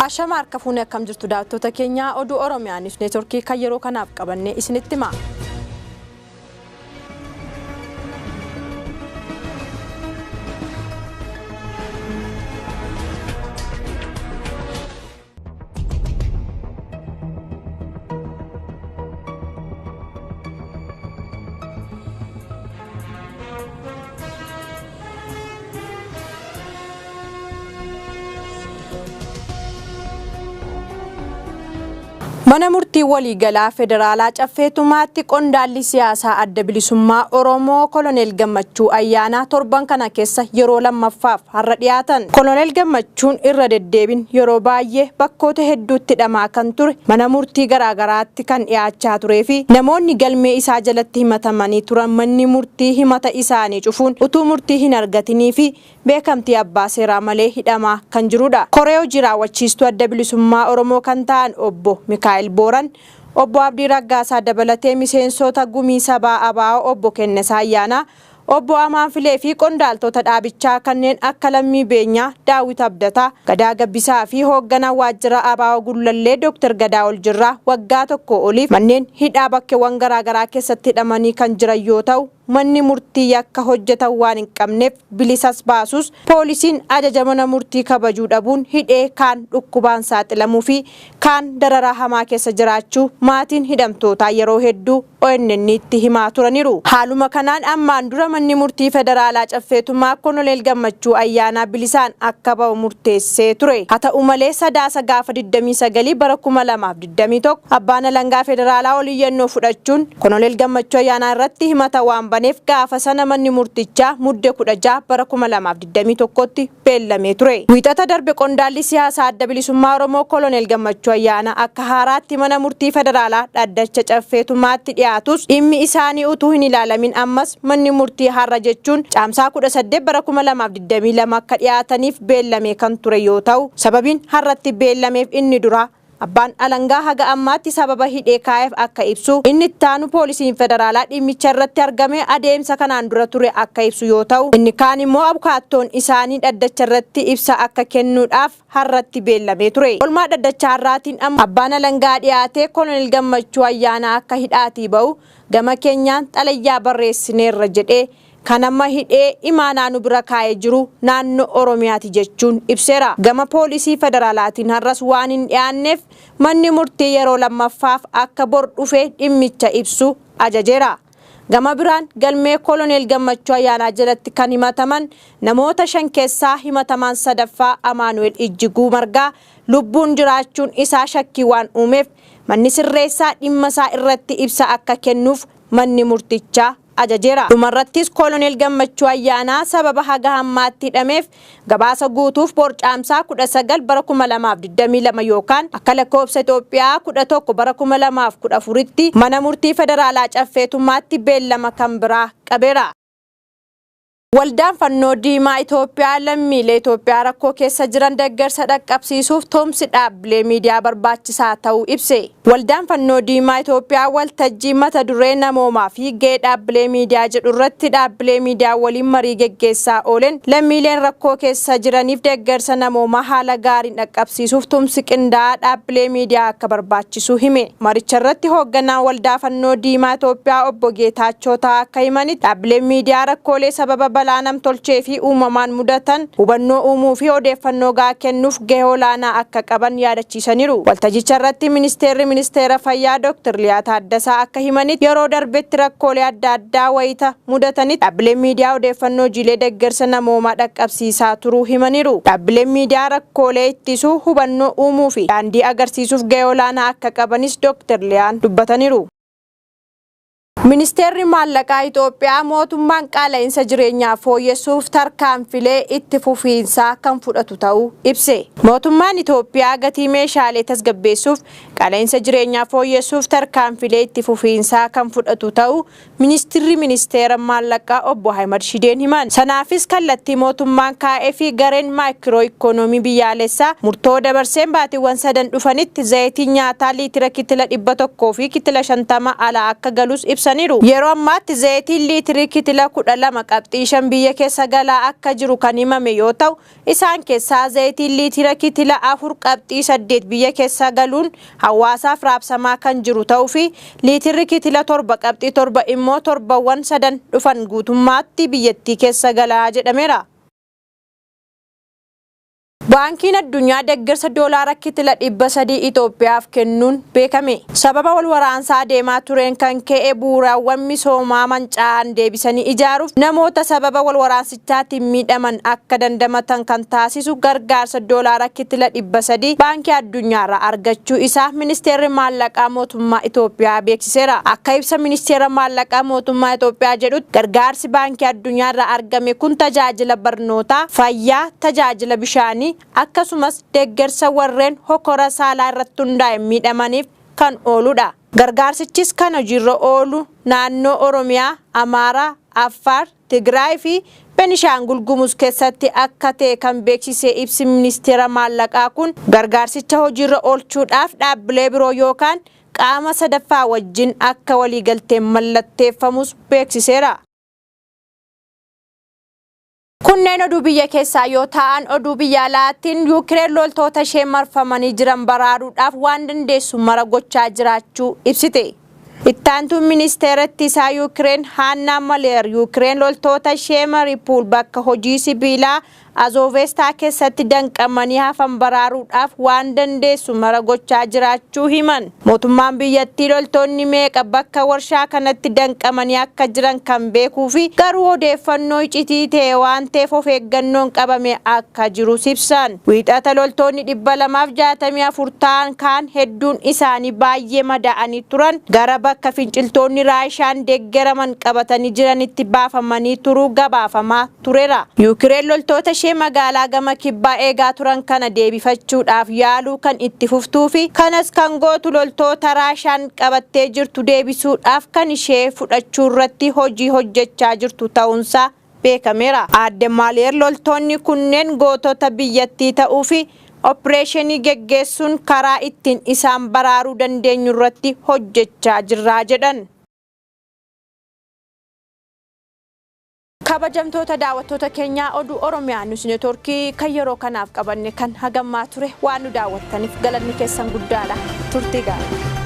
Ashama harka fuunee, akkam jirtu daawwattoota keenya? Oduu Oromiyaa Niwus Neetworkii kan yeroo kanaaf qabanne isinitti hima. Mana murtii waliigalaa federaalaa Caffee Tumaatti qondaalli siyaasaa Adda Bilisummaa Oromoo Koloneel Gammachuu Ayyaanaa torban kana keessa yeroo lammaffaaf har'a dhiyaatan. Koloneel Gammachuun irra deddeebiin yeroo baay'ee bakkoota hedduutti hidhamaa kan ture, mana murtii garaagaraatti kan dhiyaachaa turee fi namoonni galmee isaa jalatti himatamanii turan manni murtii himata isaanii cufuun utuu murtii hin argatinii fi beekamtii abbaa seeraa malee hidhamaa kan jirudha. Koree hojii raawwachiistuu Adda Bilisummaa Oromoo kan ta'an obbo Mikaa'el Booran, obbo Abdii Raggaasaa dabalatee miseensota gumii sabaa ABO obbo Kennesaa Ayyaanaa, obbo Amaan Filee fi qondaaltota dhaabichaa kanneen akka Lammii Beenyaa, Daawit Abdataa, Gadaa Gabbisaa fi hoogganaa waajjira ABO Gullallee Dr. Gadaa Oljirraa waggaa tokko oliif manneen hidhaa bakkeewwan garaagaraa keessatti hidhamanii kan jiran yoo ta'u, manni murtii yakka hojjetan waan hin qabneef bilisas baasus, poolisiin ajaja mana murtii kabajuu dhabuun hidhee kaan dhukkubaan saaxilamuu fi kaan dararaa hamaa keessa jiraachuu maatiin hidhamtootaa yeroo hedduu ONN'tti himaa turaniiru. Haaluma kanaan ammaan dura manni murtii federaalaa Caffee Tumaa Koloneel Gammachuu Ayyaanaa bilisaan akka ba'u murteessee ture. Haa ta'u malee, Sadaasa gaafa 29 bara 2021 abbaan alangaa federaalaa oliyyannoo fudhachuun Koloneel Gammachuu Ayyaanaa irratti himata waan baneef, gaafa sana manni murtichaa Mudde 16 bara 2021tti beellamee ture. Wiixata darbe qondaalli siyaasaa Adda Bilisummaa Oromoo Koloneel Gammachuu Ayyaanaa akka haaraatti mana murtii federaalaa dhaddacha Caffee Tumaatti dhiyaatus, dhimmi isaanii utuu hin ilaalamin ammas manni murtii har'a jechuun Caamsaa 18 bara 2022 akka dhiyaataniif beellamee kan ture yoo ta'u, sababiin har'atti beellameef inni dura abbaan alangaa haga ammaatti sababa hidhee kaa'eef akka ibsu, inni ittaanu poolisiin federaalaa dhimmicha irratti argame adeemsa kanaan dura ture akka ibsu yoo ta'u, inni kaan immoo abukaattoon isaanii dhaddacha irratti ibsa akka kennuudhaaf har'atti beellamee ture. Olmaa dhaddacha har'aatiin amma abbaan alangaa dhiyaatee, Koloneel Gammachuu Ayyaanaa akka hidhaatii ba'u gama keenyaan xalayyaa barreessineerra jedhee, kan amma hidhee imaanaa nu bira kaa'ee jiru naannoo Oromiyaati jechuun ibseera. Gama poolisii federaalaatiin har'as waan hin dhiyaanneef manni murtii yeroo lammaffaaf akka bor dhufee dhimmicha ibsu ajajeera. Gama biraan galmee Koloneel Gammachuu Ayyaanaa jalatti kan himataman namoota shan keessaa himatamaan sadaffaa Amaanu'el Ijjiguu Margaa lubbuun jiraachuun isaa shakkii waan uumeef, manni sirreessaa dhimma isaa irratti ibsa akka kennuuf manni murtichaa ajajeera. Dhumarrattis Koloneel Gammachuu Ayyaanaa sababa haga hammaatti hidhameef gabaasa guutuuf bor Caamsaa 19 bara 2022 yookaan akka lakkoofsa Itoophiyaa 11 bara 2014tti mana murtii federaalaa Caffee Tumaatti beellama kan biraa qabeera. Waldaan Fannoo Diimaa Itoophiyaa lammiilee Itoophiyaa rakkoo keessa jiran deeggarsa dhaqqabsiisuuf tumsi dhaabbilee miidiyaa barbaachisaa ta'uu ibse. Waldaan Fannoo Diimaa Itoophiyaa waltajjii mata duree namoomaa fi gahee dhaabbilee miidiyaa jedhu irratti dhaabbilee miidiyaa waliin marii geggeessaa ooleen, lammiileen rakkoo keessa jiraniif deeggarsa namoomaa haala gaariin dhaqqabsiisuuf tumsi qindaa'aa dhaabbilee miidiyaa akka barbaachisu hime. Maricha irratti hoogganaan Waldaa Fannoo Diimaa Itoophiyaa obbo Geetaachoo Ta'aa akka himanitti, dhaabbileen miidiyaa rakkoolee sababa balaa namtolchee fi uumamaan mudatan hubannoo uumuu fi odeeffannoo gahaa kennuuf gahee olaanaa akka qaban yaadachiisaniiru. Waltajjicha irratti Ministeerri Ministeera Fayyaa Dr. Liyaa Taaddasaa akka himanitti, yeroo darbetti rakkoolee adda addaa wayita mudatanitti dhaabbileen miidiyaa odeeffannoo hojiilee deeggarsa namoomaa dhaqqabsiisaa turuu himaniiru. Dhaabbileen miidiyaa rakkoolee ittisuu, hubannoo uumuu fi daandii agarsiisuuf gahee olaanaa akka qabanis Dr. Liyaan dubbataniiru. Ministeerri Maallaqaa Itoophiyaa mootummaan qaala'insa jireenyaa fooyyessuuf tarkaanfilee itti fufiinsaa kan fudhatu ta'uu ibse. Mootummaan Itoophiyaa gatii meeshaalee tasgabbeessuuf, qaala'insa jireenyaa fooyyessuuf tarkaanfilee itti fufiinsaa kan fudhatu ta'uu Ministeerri Ministeera Maallaqaa obbo Ahimad Shideen himan. Sanaafis kallattii mootummaan kaa'ee fi gareen maayikiroo ikoonoomii biyyaalessaa murtoo dabarseen baatiiwwan 3n dhufanitti zayitiin nyaataa liitira kitila 100 fi kitila 50 alaa akka galus ibsaniiru. ibsaniiru. Yeroo ammaatti zayitiin liitirii kitila 12.5 biyya keessa galaa akka jiru kan himame yoo ta'u, isaan keessaa zayitiin liitira kitila 4.8 biyya keessa galuun hawaasaaf raabsamaa kan jiru ta'uu fi liitirri kitila 7.7 immoo torbawwan sadan dhufan guutummaatti biyyattii keessa galaa jedhameera. Baankiin addunyaa deeggarsa doolaara kitila 300 Itoophiyaaf kennuun beekame. Sababa wal waraansaa deemaa tureen kan ka'e bu'uuraawwan misoomaa manca'an deebisanii ijaaruuf namoota sababa wal waraansichaatiin miidhaman akka dandamatan kan taasisu gargaarsa doolaara kitila 300 baankii addunyaarraa argachuu isaa ministeerri maallaqaa mootummaa Itoophiyaa beeksiseera. Akka ibsa ministeera maallaqaa mootummaa Itoophiyaa jedhutti gargaarsi baankii addunyaarraa argame kun tajaajila barnootaa, fayyaa, tajaajila bishaanii akkasumas deeggarsa warreen hokora saalaa irratti hundaa'e miidhamaniif kan ooludha. Gargaarsichis kan hojiirra oolu naannoo Oromiyaa, Amaaraa, Affaar, Tigraay fi Benishaangul Gumuz keessatti akka ta'e kan beeksise ibsi ministeera maallaqaa kun gargaarsicha hojiirra oolchuudhaaf dhaabbilee biroo yookaan qaama sadaffaa wajjin akka waliigalteen mallatteeffamus beeksiseera. Kunneen oduu biyya keessaa yoo ta'an oduu biyya alaatiin Yuukireen loltoota ishee marfamanii jiran baraaruudhaaf waan dandeessu mara gochaa jiraachuu ibsite. Ittaantuun ministeera ittisaa Yuukireen Haannaa Maleer Yuukireen loltoota ishee Mariipuul bakka hojii sibiilaa Azoovestaa keessatti danqamanii hafan baraaruudhaaf waan dandeessu mara gochaa jiraachuu himan. Mootummaan biyyattii loltoonni meeqa bakka warshaa kanatti danqamanii akka jiran kan beekuu fi garuu odeeffannoo iccitii ta'e waan ta'eef of eeggannoon qabame akka jiru ibsan. Wiixata loltoonni 264 ta'an kaan hedduun isaanii baay'ee madaa'anii turan gara bakka finciltoonni Raashaan deeggaraman qabatanii jiranitti baafamanii turuu gabaafamaa tureera. Yuukireen loltoota ishee magaalaa gama kibbaa eegaa turan kana deebifachuudhaaf yaaluu kan itti fuftuu fi kanas kan gootu loltoota Raashaan qabattee jirtu deebisuudhaaf kan ishee fudhachuu irratti hojii hojjechaa jirtu ta'uunsaa beekameera. Aadde Maaliyeer loltoonni kunneen gootota biyyattii ta'uu fi opereeshinii geggeessuun karaa ittiin isaan baraaruu dandeenyu irratti hojjechaa jirraa jedhan. Kabajamtoota daawwattoota keenyaa oduu Oromiyaa Niwus Neetwoorkii kan yeroo kanaaf qabanne kan hagammaa ture waan nu daawwattaniif galanni keessan guddaadha. Turtii gaarii.